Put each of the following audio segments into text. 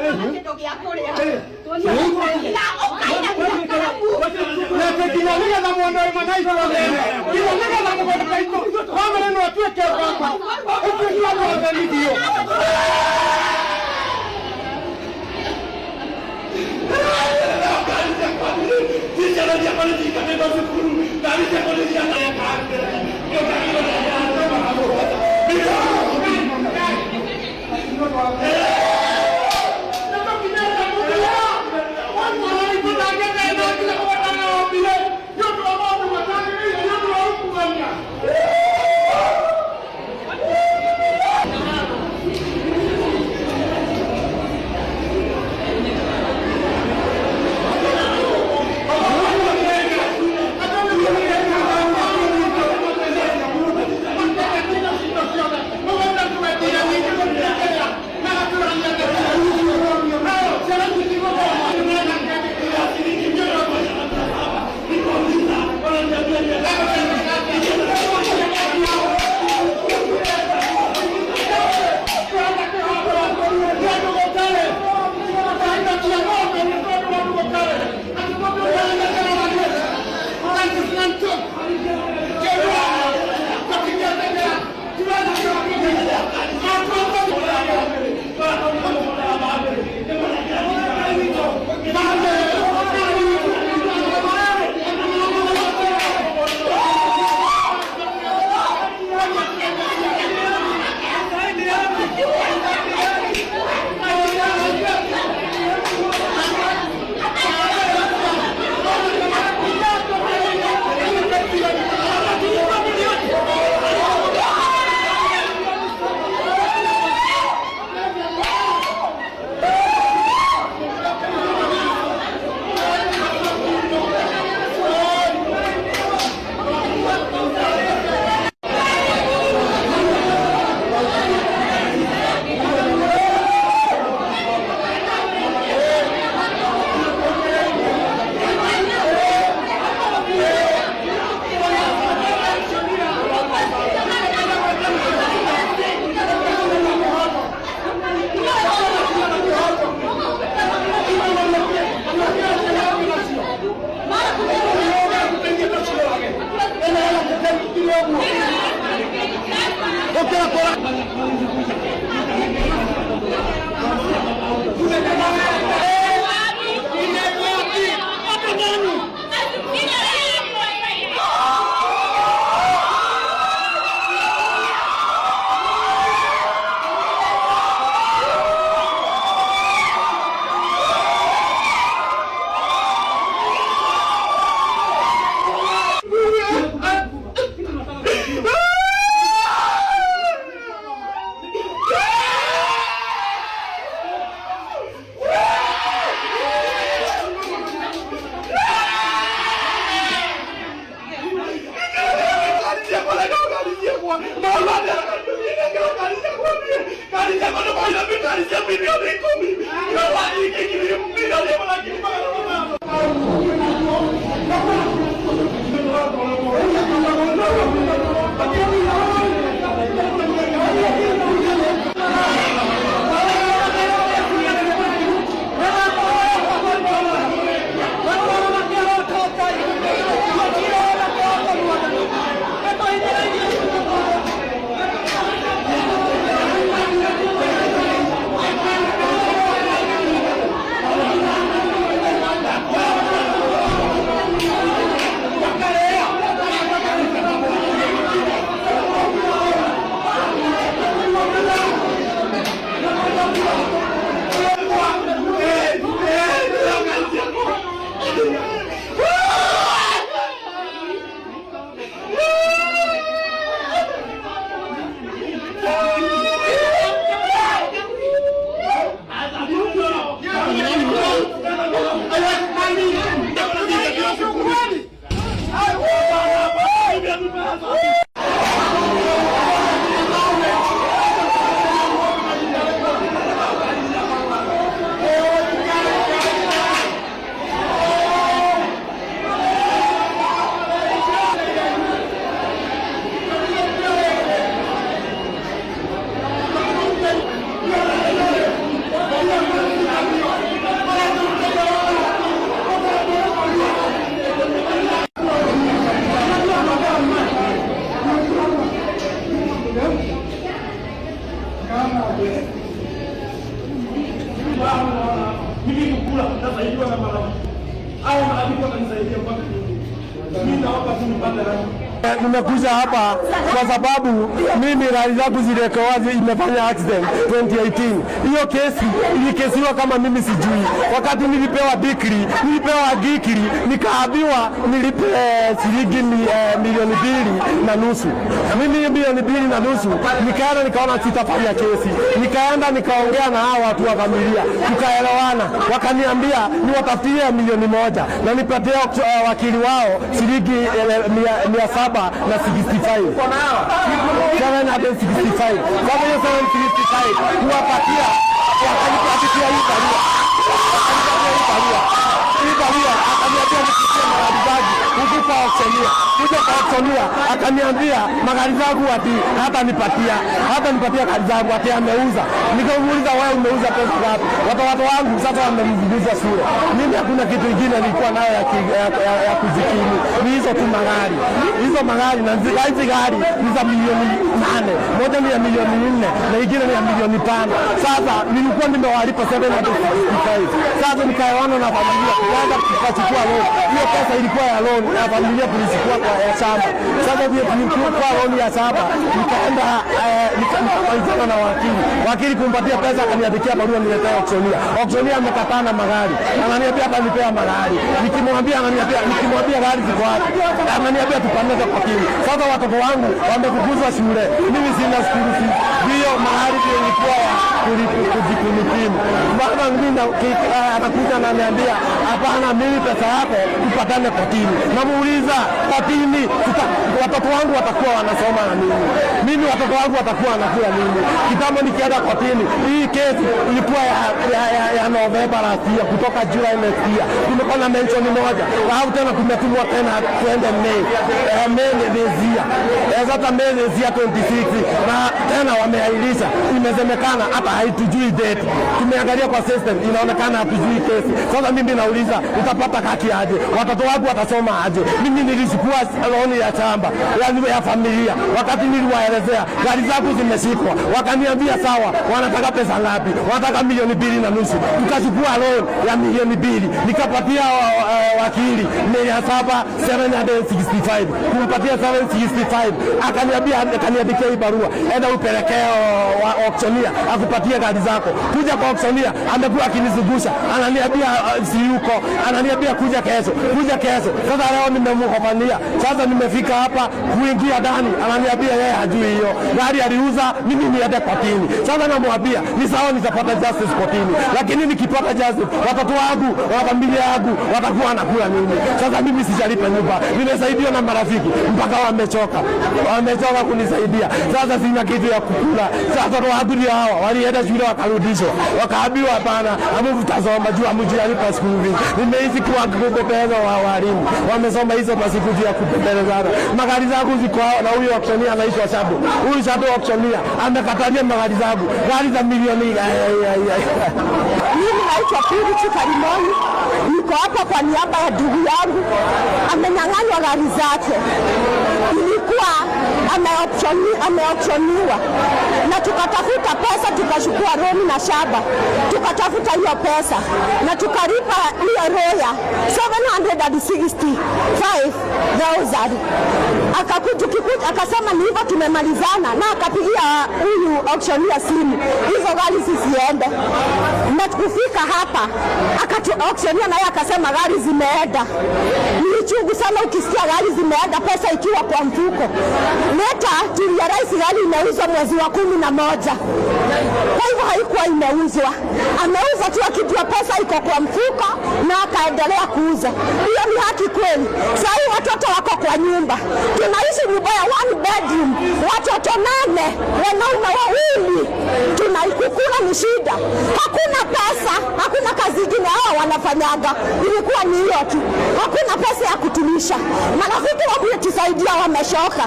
Kĩndũ gĩa kũrĩa. Na ũkaina karamu. Na atĩ nginya nĩgetha mwana ũyũ manaitũ nginya nĩgetha mũgũnda itũ bamĩrĩ no ĩtuĩke baba ĩtuĩke andũ atheni biũ. Hao unaona hapa. Mimi kukula nasaidiwa na marafiki. Hao marafiki watanisaidia mpaka lini? Mimi naomba tu nipate haki. Nimekuja hapa kwa sababu mimi gari zangu ziliwekwa wazi, imefanya accident 2018. Hiyo kesi ilikesiwa kama mimi sijui. Wakati nilipewa decree, nilipewa decree nikaambiwa nilipe shilingi 2.5 milioni. Mimi hiyo 2.5 milioni nikaenda nikaona sitafanya kesi, nikaenda nikaongea na hao watu wa familia, tukaelewana, wakaniambia niwatafutie 1 milioni na nipatie wakili wao shilingi 765, 765. Sasa hiyo 765 kuwapatia, wakanipatia hii barua, wakanipatia hii barua, hii barua akaniambia nipitie magari zangu huku kwa auctioneer, kuja kwa auctioneer akaniambia magari zangu ati hata nipatia gari zangu ati ameuza. Nikamuuliza, wewe umeuza pesa ngapi? Watoto wangu sasa wamemfukuza shule. Mimi hakuna kitu ingine nilikuwa nayo ya kujikimu, ni hizo tu magari, hizo magari na hizi gari ni za milioni 8, moja ni ya milioni 4 na ingine ni ya milioni 5. Sasa nilikuwa nimewalipa 765. Sasa nikaelewana na familia, tukaanza tukachukua loan. Hiyo pesa ilikuwa ya loan ya familia, tulichukua kwa ya shamba. Sasa ndio tulichukua loan ya shamba, nikaenda nikamalizana na wakili. Wakili kumpatia pesa, akaniandikia barua niletee auctioneer. Auctioneer amekataa na magari, ananiambia atanipea magari. Nikimwambia ananiambia, nikimwambia gari ziko wapi, ananiambia tupandeke kwa kili. Sasa watoto wangu wamefukuzwa shule, mimi sina school fees, ndio mahali ndio ilikuwa ya kujikunikimu. Baba mimi anakuja ananiambia hapana, mimi pesa yako tupatane kotini. Namuuliza kotini, watoto wangu watakuwa wanasoma na nini? Mimi watoto wangu watakuwa wanakula nini? Kitambo nikienda kotini, hii kesi ilikuwa ya November last year, kutoka July next year. Kumekuwa na mention moja, alafu tena kumetumwa tena tuende May, May this year. Sasa May this year 26 na tena wameahirisha, imesemekana hata haitujui date. Tumeangalia kwa system inaonekana hatujui kesi. Sasa mimi nauliza, utapata haki aje? Watoto wangu watasoma aje? Mimi nilichukua loan ya shamba ya familia, wakati niliwaelezea gari zangu zimeshikwa, wakaniambia sawa, wanataka pesa ngapi? Wanataka 2.5 milioni. Tukachukua loan ya milioni 2, nikapatia wakili 700, 765, kumpatia 765 akaniambia, akaniandikia hii barua, enda upelekee auctioneer akupatie gari zako. Kuja kwa auctioneer, amekuwa akinizungusha, ananiambia si yuko, ananiambia kuja kesho, kuja kesho. Sasa leo nimemkofania, sasa nimefika hapa kuingia ndani, ananiambia yeye hajui hiyo gari aliuza, mimi niende kotini. Sasa namwambia ni sawa, nitapata justice kotini, lakini nikipata justice watoto wangu wa familia yangu watakuwa wanakula nini? Sasa mimi sijalipa nyumba, nimesaidiwa na marafiki mpaka wamechoka, wamechoka kunisaidia. Sasa sina kitu ya kukula. Sasa watoto wangu ndio hawa walienda shule wakarudishwa, wakaambiwa hapana, hamtasoma juu hamjalipa school fees. Nimeishi kwa kubembeleza wa walimu, wamesoma hizo masiku juu ya kubembelezana. Magari zangu ziko hao, na huyu auctioneer anaitwa Shabu. Huyu Shabu auctioneer amekatalia magari zangu, gari za milioni ay, ay, ay, ay. Mimi naitwa Purity Karimoni, niko hapa kwa niaba ya ndugu yangu, amenyang'anywa gari zake, ilikuwa ameauctioniwa na tukatafuta pesa, tukachukua loan na shamba, tukatafuta hiyo pesa na tukalipa hiyo lawyer 765,000. Akakuja akasema ni hivyo tumemalizana, na akapigia huyu auctioneer simu, hizo gari zisiende. Na kufika hapa akatu auctioneer naye akasema gari zimeenda. Ni chungu sana ukisikia gari zimeenda, pesa ikiwa kwa mfuko. Later tulirealize gari imeuzwa mwezi wa 11, kwa hivyo haikuwa imeuzwa, ameuza tu akijua pesa iko kwa mfuko na akaendelea kuuza. Hiyo ni haki kweli? Saa hii watoto wako kwa nyumba, tunaishi nyumba ya one bedroom, watoto nane, wanaume wawili, tunaikukula ni shida, hakuna pesa, hakuna kazi ingine hawa wanafanyaga, ilikuwa ni hiyo tu, hakuna pesa ya kutulisha. Marafiki wametusaidia, wamechoka.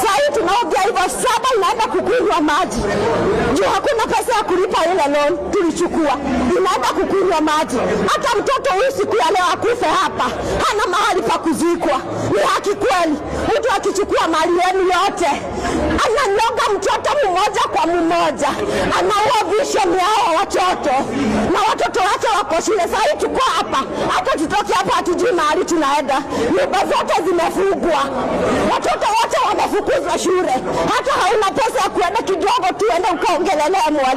Saa hii tunaongea hivyo, saba inaenda kukunywa maji juu hakuna pesa ya kulipa ile loan tulichukua, inaenda kukunywa maji. Hata mtoto huyu siku ya leo akufe hapa, hana mahali pa kuzikwa. Ni haki kweli? Mtu akichukua mali yenu yote, ananoga mtoto mmoja kwa mmoja, anaua vision ya hao watoto na watoto wako shule. Saa hii tuko hapa, hata tutoke hapa hatujui mahali tunaenda. Nyumba zote zimefungwa, watoto wote wamefukuzwa shule, hata hauna pesa ya kuenda kidogo tuende ukaongelelea mwalimu.